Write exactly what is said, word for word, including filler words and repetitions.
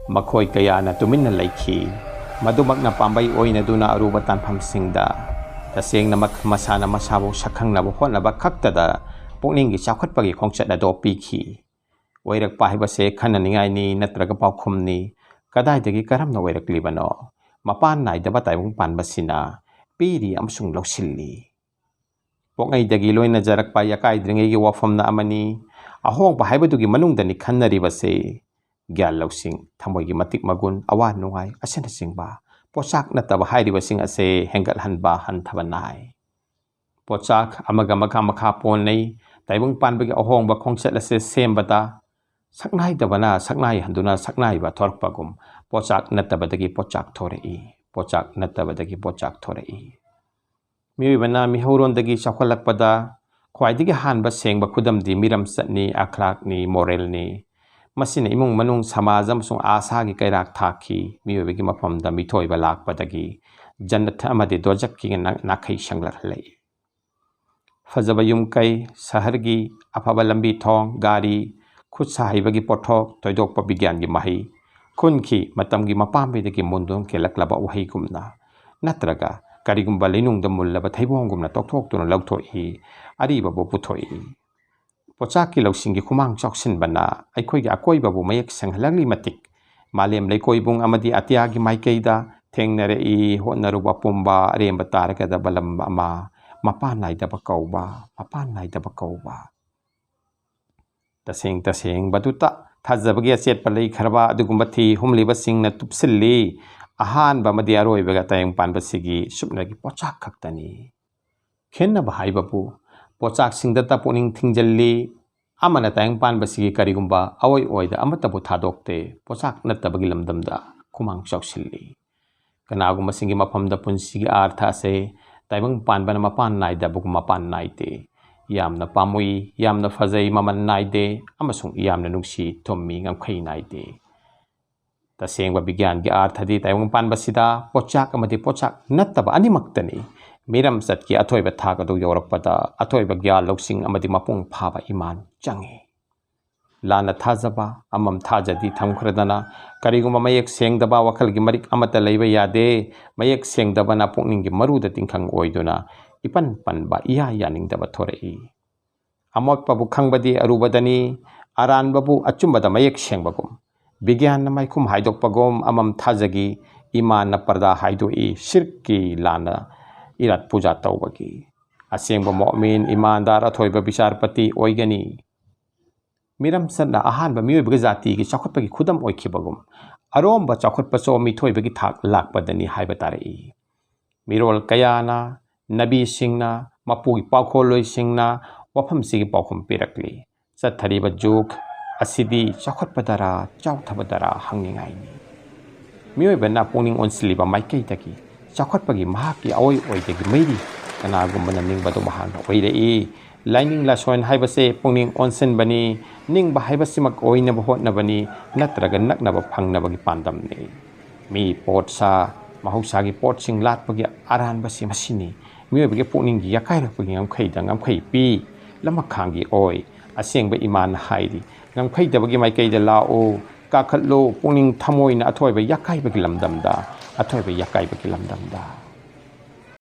ꯃꯈꯣꯏ ꯀꯌꯥꯅ ꯇꯨꯃꯤꯟꯅ ꯂꯩꯈꯤ꯫ ꯃꯗꯨꯃꯛꯅ ꯄꯥꯝꯕꯩ ꯑꯣꯏꯅꯗꯨꯅ ꯑꯔꯨꯕ ꯇꯥꯟꯐꯝꯁꯤꯡꯗ ꯇꯁꯦꯡꯅꯃꯛ ꯃꯁꯥꯅ ꯃꯁꯥꯕꯨ ꯁꯛꯈꯪꯅꯕ ꯍꯣꯠꯅꯕ ꯈꯛꯇꯗ ꯄꯨꯛꯅꯤꯡꯒꯤ ꯆꯥꯎꯈꯠꯄꯒꯤ ꯈꯣꯡꯆꯠ ꯑꯗꯣ ꯄꯤꯈꯤ꯫ ꯑꯣꯏꯔꯛꯄ ꯍꯥꯏꯕꯁꯦ ꯈꯟꯅꯅꯤꯡꯉꯥꯏꯅꯤ ꯅꯠꯇ꯭ꯔꯒ ꯄꯥꯎꯈꯨꯝꯅꯤ? ꯀꯗꯥꯏꯗꯒꯤ ꯀꯔꯝꯅ ꯑꯣꯏꯔꯛꯂꯤꯕꯅꯣ? ꯃꯄꯥꯟ ꯅꯥꯏꯗꯕ ꯇꯥꯏꯕꯪ ꯄꯥꯟꯕꯁꯤꯅ ꯄꯤꯔꯤ ꯑꯃꯁꯨꯡ ꯂꯧꯁꯤꯜꯂꯤ꯫ ꯄꯣꯛꯉꯩꯗꯒꯤ ꯂꯣꯏꯅꯖꯔꯛꯄ ꯌꯥꯀꯥꯏꯗ꯭ꯔꯤꯉꯩꯒꯤ ꯋꯥꯐꯝꯅ ꯑꯃꯅꯤ꯫ ꯑꯍꯣꯡꯕ ꯍꯥꯏꯕꯗꯨꯒꯤ ꯃꯅꯨꯡꯗꯅꯤ ꯈꯟꯅꯔꯤꯕꯁꯦ꯫ ꯒ꯭ꯌꯥꯟ ꯂꯧꯁꯤꯡ, ꯊꯃꯣꯏꯒꯤ ꯃꯇꯤꯛ ꯃꯒꯨꯟ, ꯑꯋꯥ ꯅꯨꯡꯉꯥꯏ ꯑꯁꯤꯅꯆꯤꯡꯕ ꯄꯣꯠꯆꯥꯛ ꯅꯠꯇꯕ ꯍꯥꯏꯔꯤꯕꯁꯤꯡ ꯑꯁꯦ ꯍꯦꯟꯒꯠꯍꯟꯕ ꯍꯟꯊꯕ ꯅꯥꯏ꯫ ꯄꯣꯠꯆꯥꯛ ꯑꯃꯒ ꯑꯃꯒ ꯃꯈꯥ ꯄꯣꯟꯅꯩ꯫ ꯇꯥꯏꯕꯪ ꯄꯥꯟꯕꯒꯤ ꯑꯍꯣꯡꯕ ꯈꯣꯡꯆꯠ ꯑꯁꯦ ꯁꯦꯝꯕꯗ ꯁꯛꯅꯥꯏꯗꯕꯅ ꯁꯛꯅꯥꯏꯍꯟꯗꯨꯅ ꯁꯛꯅꯥꯏꯕ ꯊꯣꯔꯛꯄꯒꯨꯝ ꯄꯣꯠꯆꯥꯛ ꯅꯠꯇꯕꯗꯒꯤ ꯄꯣꯠꯆꯥꯛ ꯊꯣꯔꯛꯏ, ꯄꯣꯠꯆꯥꯛ ꯅꯠꯇꯕꯗꯒꯤ ꯄꯣꯠꯆꯥꯛ ꯊꯣꯔꯛꯏ꯫ ꯃꯤꯑꯣꯏꯕꯅ ꯃꯤꯍꯧꯔꯣꯟꯗꯒꯤ ꯆꯥꯎꯈꯠꯂꯛꯄꯗ ꯈ꯭ꯋꯥꯏꯗꯒꯤ ꯍꯥꯟꯕ ꯁꯦꯡꯕ ꯈꯨꯗꯝꯗꯤ ꯃꯤꯔꯝꯆꯠꯅꯤ, ꯑꯈ꯭ꯂꯥꯛꯅꯤ, ꯃꯣꯔꯦꯜꯅꯤ꯫ ꯃꯁꯤꯅ ꯏꯃꯨꯡ ꯃꯅꯨꯡ, ꯁꯃꯥꯖ ꯑꯃꯁꯨꯡ ꯑꯥꯁꯥꯒꯤ ꯀꯩꯔꯥꯛ ꯊꯥꯈꯤ꯫ ꯃꯤꯑꯣꯏꯕꯒꯤ ꯃꯐꯝꯗ ꯃꯤꯊꯣꯏꯕ ꯂꯥꯛꯄꯗꯒꯤ ꯖꯟꯅꯠ ꯑꯃꯗꯤ ꯗꯣꯖꯛꯀꯤ ꯅꯥ-, ꯅꯥꯈꯩ ꯁꯦꯡꯂꯛꯍꯜꯂꯛꯏ꯫ ꯐꯖꯕ ꯌꯨꯝ ꯀꯩ, ꯁꯍꯔꯒꯤ ꯑꯐꯕ ꯂꯝꯕꯤ ꯊꯣꯡ, ꯒꯥꯔꯤ, ꯈꯨꯠ ꯁꯥ ꯍꯩꯕꯒꯤ ꯄꯣꯠꯊꯣꯛ, ꯊꯣꯏꯗꯣꯛꯄ ꯕꯤꯒ꯭ꯌꯥꯟꯒꯤ ꯃꯍꯩ, ꯈꯨꯟꯈꯤ ꯃꯇꯝꯒꯤ ꯃꯄꯥꯝꯕꯩꯗꯒꯤ ꯃꯨꯟꯗꯨꯅ ꯀꯦꯜꯂꯛꯂꯕ ꯎꯍꯩꯒꯨꯝꯅ, ꯅꯠꯇ꯭ꯔꯒ ꯀꯔꯤꯒꯨꯝꯕ ꯂꯩꯅꯨꯡꯗ ꯃꯨꯜꯂꯕ ꯊꯩꯕꯣꯡꯒꯨꯝꯅ ꯇꯧꯊꯣꯛꯇꯨꯅ ꯂꯧꯊꯣꯛꯏ, ꯑꯔꯤꯕꯕꯨ ꯄꯨꯊꯣꯛꯏ꯫ ꯄꯣꯠꯆꯥꯛꯀꯤ ꯂꯧꯁꯤꯡꯒꯤ ꯈꯨꯃꯥꯡ ꯆꯥꯎꯁꯤꯟꯕꯅ ꯑꯩꯈꯣꯏꯒꯤ ꯑꯀꯣꯏꯕꯕꯨ ꯃꯌꯦꯛ ꯁꯦꯡꯍꯜꯂꯛꯂꯤ ꯃꯇꯤꯛ, ꯃꯥꯂꯦꯝ ꯂꯩꯀꯣꯏꯕꯨꯡ ꯑꯃꯗꯤ ꯑꯇꯤꯌꯥꯒꯤ ꯃꯥꯏꯀꯩꯗ ꯊꯦꯡꯅꯔꯛꯏ꯫ ꯍꯣꯠꯅꯔꯨꯕ ꯄꯨꯝꯕ ꯑꯔꯦꯝꯕ ꯇꯥꯔꯒꯗꯕ ꯂꯝ ꯑꯃ, ꯃꯄꯥꯟ ꯅꯥꯏꯗꯕ ꯀꯧꯕ, ꯃꯄꯥꯟ ꯅꯥꯏꯗꯕ ꯀꯧꯕ꯫ ꯇꯁꯦꯡ ꯇꯁꯦꯡꯕꯗꯨꯇ ꯊꯥꯖꯕꯒꯤ ꯑꯆꯦꯠꯄ ꯂꯩꯈ꯭ꯔꯕ ꯑꯗꯨꯒꯨꯝꯕ ꯊꯤ ꯍꯨꯝꯂꯤꯕꯁꯤꯡꯅ ꯇꯨꯞꯁꯤꯜꯂꯤ꯫ ꯑꯍꯥꯟꯕ ꯑꯃꯗꯤ ꯑꯔꯣꯏꯕꯒ ꯇꯥꯏꯕꯪ ꯄꯥꯟꯕꯁꯤꯒꯤ ꯁꯨꯞꯅꯒꯤ ꯄꯣꯠꯆꯥꯛ ꯈꯛꯇꯅꯤ꯫ ꯈꯦꯟꯅꯕ ꯍꯥꯏꯕꯕꯨ ꯄꯣꯠꯆꯥꯛꯁꯤꯡꯗꯇ ꯄꯨꯛꯅꯤꯡ ꯊꯤꯡꯖꯤꯜꯂꯤ꯫ ꯑꯃꯅ ꯇꯥꯏꯕꯪ ꯄꯥꯟꯕꯁꯤꯒꯤ ꯀꯔꯤꯒꯨꯝꯕ ꯑꯑꯣꯏ ꯑꯣꯏꯗ ꯑꯃꯠꯇꯕꯨ ꯊꯥꯗꯣꯛꯇꯦ꯫ ꯄꯣꯠꯆꯥꯛ ꯅꯠꯇꯕꯒꯤ ꯂꯝꯗꯝꯗ ꯈꯨꯃꯥꯡ ꯆꯥꯎꯁꯤꯜꯂꯤ꯫ ꯀꯅꯥꯒꯨꯝꯕꯁꯤꯡꯒꯤ ꯃꯐꯝꯗ ꯄꯨꯟꯁꯤꯒꯤ ꯑꯥꯔꯊ ꯑꯁꯦ ꯇꯥꯏꯕꯪ ꯄꯥꯟꯕꯅ ꯃꯄꯥꯟ ꯅꯥꯏꯗꯕꯒꯨꯝ ꯃꯄꯥꯟ ꯅꯥꯏꯗꯦ꯫ ꯌꯥꯝꯅ ꯄꯥꯝꯃꯨꯏ, ꯌꯥꯝꯅ ꯐꯖꯩ, ꯃꯃꯜ ꯅꯥꯏꯗꯦ, ꯑꯃꯁꯨꯡ ꯌꯥꯝꯅ ꯅꯨꯡꯁꯤ, ꯊꯨꯝꯃꯤ, ꯉꯝꯈꯩ ꯅꯥꯏꯗꯦ꯫ ꯇꯁꯦꯡꯕ ꯕꯤꯒ꯭ꯌꯥꯟꯒꯤ ꯑꯥꯔꯊꯗꯤ ꯇꯥꯏꯕꯪ ꯄꯥꯟꯕꯁꯤꯗ ꯄꯣꯠꯆꯥꯛ ꯑꯃꯗꯤ ꯄꯣꯠꯆꯥꯛ ꯅꯠꯇꯕ ꯑꯅꯤꯃꯛꯇꯅꯤ꯫ ꯃꯤꯔꯝꯆꯠꯀꯤ ꯑꯊꯣꯏꯕ ꯊꯥꯛ ꯑꯗꯨ ꯌꯧꯔꯛꯄꯗ ꯑꯊꯣꯏꯕ ꯒ꯭ꯌꯥꯟ ꯂꯧꯁꯤꯡ ꯑꯃꯗꯤ ꯃꯄꯨꯡ ꯐꯥꯕ ꯏꯃꯥꯟ ꯆꯪꯏ꯫ ꯂꯥꯟꯅ ꯊꯥꯖꯕ, ꯑꯃꯝ ꯊꯥꯖꯗꯤ ꯊꯝꯈ꯭ꯔꯗꯅ, ꯀꯔꯤꯒꯨꯝꯕ ꯃꯌꯦꯛ ꯁꯦꯡꯗꯕ ꯋꯥꯈꯜꯒꯤ ꯃꯔꯤꯛ ꯑꯃꯠꯇ ꯂꯩꯕ ꯌꯥꯗꯦ꯫ ꯃꯌꯦꯛ ꯁꯦꯡꯗꯕꯅ ꯄꯨꯛꯅꯤꯡꯒꯤ ꯃꯔꯨꯗ ꯇꯤꯡꯈꯪ ꯑꯣꯏꯗꯨꯅ ꯏꯄꯟ ꯄꯟꯕ, ꯏꯌꯥ ꯌꯥꯅꯤꯡꯗꯕ ꯊꯣꯔꯛꯏ꯫ ꯑꯃꯣꯠꯄꯕꯨ ꯈꯪꯕꯗꯤ ꯑꯔꯨꯕꯗꯅꯤ, ꯑꯔꯥꯟꯕꯕꯨ ꯑꯆꯨꯝꯕꯗ ꯃꯌꯦꯛ ꯁꯦꯡꯕꯒꯨꯝ꯫ ꯕꯤꯒ꯭ꯌꯥꯟꯅ ꯃꯥꯏꯈꯨꯝ ꯍꯥꯏꯗꯣꯛꯄꯒꯨꯝ ꯑꯃꯝ ꯊꯥꯖꯒꯤ, ꯏꯃꯥꯟꯅ ꯄꯔꯗꯥ ꯍꯥꯏꯗꯣꯛꯏ, ꯁꯤꯔꯛꯀꯤ ꯂꯥꯟꯅ ꯏꯔꯥꯠ ꯄꯨꯖꯥ ꯇꯧꯕꯒꯤ꯫ ꯑꯁꯦꯡꯕ ꯃꯣꯃꯤꯟ, ꯏꯃꯥꯟꯗꯥꯔ, ꯑꯊꯣꯏꯕ ꯕꯤꯆꯥꯔꯄꯇꯤ ꯑꯣꯏꯒꯅꯤ꯫ ꯃꯤꯔꯝ ꯆꯠꯅ ꯑꯍꯥꯟꯕ ꯃꯤꯑꯣꯏꯕꯒꯤ ꯖꯥꯇꯤꯒꯤ ꯆꯥꯎꯈꯠꯄꯒꯤ ꯈꯨꯗꯝ ꯑꯣꯏꯈꯤꯕꯒꯨꯝ, ꯑꯔꯣꯝꯕ ꯆꯥꯎꯈꯠꯄꯁꯨ ꯃꯤꯊꯣꯏꯕꯒꯤ ꯊꯥꯛ ꯂꯥꯛꯄꯗꯅꯤ ꯍꯥꯏꯕ ꯇꯥꯔꯛꯏ꯫ ꯃꯤꯔꯣꯜ ꯀꯌꯥꯅ, ꯅꯕꯤꯁꯤꯡꯅ, ꯃꯄꯨꯒꯤ ꯄꯥꯎꯈꯣꯜꯂꯣꯏꯁꯤꯡꯅ ꯋꯥꯐꯝꯁꯤꯒꯤ ꯄꯥꯎꯈꯨꯝ ꯄꯤꯔꯛꯂꯤ꯫ ꯆꯠꯊꯔꯤꯕ ꯖꯨꯒ ꯑꯁꯤꯗꯤ ꯆꯥꯎꯈꯠꯄꯗꯔꯥ, ꯆꯥꯎꯊꯕꯗꯔꯥ ꯍꯪꯅꯤꯡꯉꯥꯏꯅꯤ꯫ ꯃꯤꯑꯣꯏꯕꯅ ꯄꯨꯛꯅꯤꯡ ꯑꯣꯟꯁꯤꯜꯂꯤꯕ ꯃꯥꯏꯀꯩꯗꯒꯤ ꯆꯥꯎꯈꯠꯄꯒꯤ ꯃꯍꯥꯛꯀꯤ ꯑꯑꯣꯏ ꯑꯣꯏꯗꯒꯤ ꯃꯩꯔꯤ ꯀꯅꯥꯒꯨꯝꯕꯅ ꯅꯤꯡꯕꯗꯨ ꯃꯍꯥꯛꯅ ꯑꯣꯏꯔꯛꯏ꯫ ꯂꯥꯏꯅꯤꯡ ꯂꯥꯁꯣꯟ ꯍꯥꯏꯕꯁꯦ ꯄꯨꯛꯅꯤꯡ ꯑꯣꯟꯁꯤꯟꯕꯅꯤ꯫ ꯅꯤꯡꯕ ꯍꯥꯏꯕꯁꯤꯃꯛ ꯑꯣꯏꯅꯕ ꯍꯣꯠꯅꯕꯅꯤ, ꯅꯠꯇ꯭ꯔꯒ ꯅꯛꯅꯕ ꯐꯪꯅꯕꯒꯤ ꯄꯥꯟꯗꯝꯅꯤ꯫ ꯃꯤ ꯄꯣꯠ ꯁꯥ, ꯃꯍꯧꯁꯥꯒꯤ ꯄꯣꯠꯁꯤꯡ ꯂꯥꯠꯄꯒꯤ ꯑꯔꯥꯟꯕꯁꯤ ꯃꯁꯤꯅꯤ꯫ ꯃꯤꯑꯣꯏꯕꯒꯤ ꯄꯨꯛꯅꯤꯡꯒꯤ ꯌꯥꯀꯥꯏꯔꯛꯄꯒꯤ ꯉꯝꯈꯩꯗ ꯉꯝꯈꯩ ꯄꯤ꯫ ꯂꯃꯈꯥꯡꯒꯤ ꯑꯣꯏ꯫ ꯑꯁꯦꯡꯕ ꯏꯃꯥꯟꯅ ꯍꯥꯏꯔꯤ, ꯉꯝꯈꯩꯗꯕꯒꯤ ꯃꯥꯏꯀꯩꯗ ꯂꯥꯛꯎ, ꯀꯥꯈꯠꯂꯨ, ꯄꯨꯛꯅꯤꯡ ꯊꯃꯣꯏꯅ ꯑꯊꯣꯏꯕ ꯌꯥꯀꯥꯏꯕꯒꯤ ꯂꯝꯗꯝꯗ, ꯑꯊꯣꯏꯕ ꯌꯥꯀꯥꯏꯕꯒꯤ ꯂꯝꯗꯝꯗ꯫